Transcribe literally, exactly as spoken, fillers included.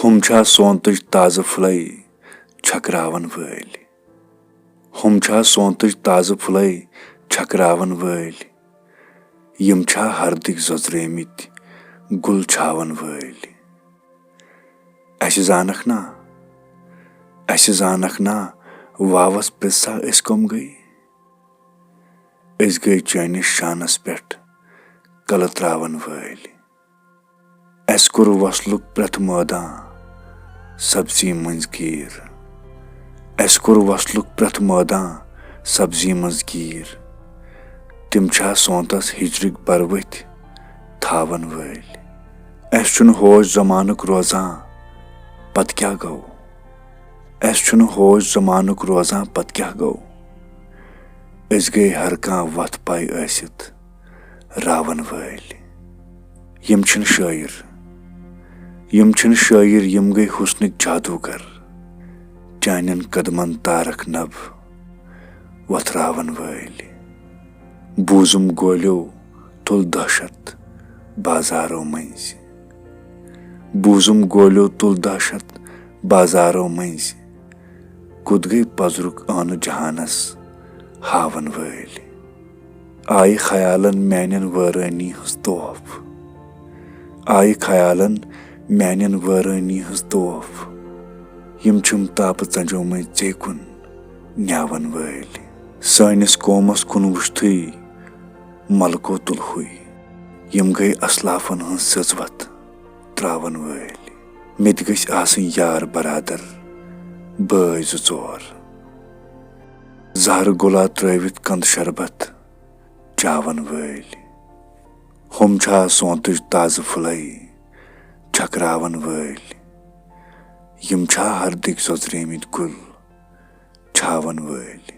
ہُم چھا سونتٕچ تازٕ پھُلے چھکراون وٲلۍ؟ ہُم چھا سونتٕچ تازٕ پھُلے چھکراون وٲلۍ؟ یِم چھا ہردٕکۍ زۄزریمٕتۍ گُل چھاون وٲلۍ؟ اسہِ زانکھ نا، اسہِ زانکھ نا، واوس پرژھا أسۍ کۄم گٔے؟ أسۍ گٔے چٲنِس شانس پٮ۪ٹھ کلہٕ تراون وٲلۍ۔ اسہِ کوٚر وصلُک پرٛٮ۪تھ مٲدان سبزی مٔنٛزۍ گیٖر۔ اسہِ کوٚر وصلُک پرٛٮ۪تھ مٲدان سبزی منٛز گیٖر۔ تِم چھا سونتس ہجرٕکۍ برؤتھۍ تھاون وٲلۍ؟ اسہِ چھُنہٕ ہوش زمانُک روزان، پتہٕ کیٛاہ گوٚو؟ اسہِ چھُنہٕ ہوش زمانُک روزان، پتہٕ کیٛاہ گوٚو؟ أسۍ گٔے ہر کانٛہہ وتھ پاے ٲسِتھ راون وٲلۍ۔ یِم چھِنہٕ شٲعر، یِم چھِنہٕ شٲعر، یِم گٔے حسنٕکۍ جادوگر۔ چانٮ۪ن قدمن تارکھ نب وۄتھراون وٲلۍ۔ بوٗزُم گولیو تُل دہشت بازارو مٔنٛزۍ۔ بوٗزُم گولیو تُل دہشت بازارو مٔنٛزۍ۔ کوٚت گٔے پزرُک ٲنہٕ جہانس ہاون وٲلۍ؟ آیہِ خیالن میانٮ۪ن وٲرٲنی ہٕنٛز توف۔ آیہِ خیالن میانٮ۪ن وٲرٲنی ہٕنٛز توف۔ یِم چھِم تاپہٕ ژنجومٕتۍ ژے کُن نیاون وٲلۍ۔ سٲنِس قومس کُن وٕچھتھٕے ملکو تُلہُے۔ یِم گٔے اسلافن ہٕنٛز سٕژ وتھ تراون وٲلۍ۔ مےٚ تہِ گٔژھۍ آسٕنۍ یار برادر، بٲے زٕ ژور۔ زہرٕ گولا ترٲوِتھ قند شربت چاون وٲلۍ۔ ہُم چھا سونتٕچ تازٕ پھُلے چھکراون وٲلۍ؟ یِم چھا ہردٕکۍ زۄزریمٕتۍ گُل چھاون وٲلۍ؟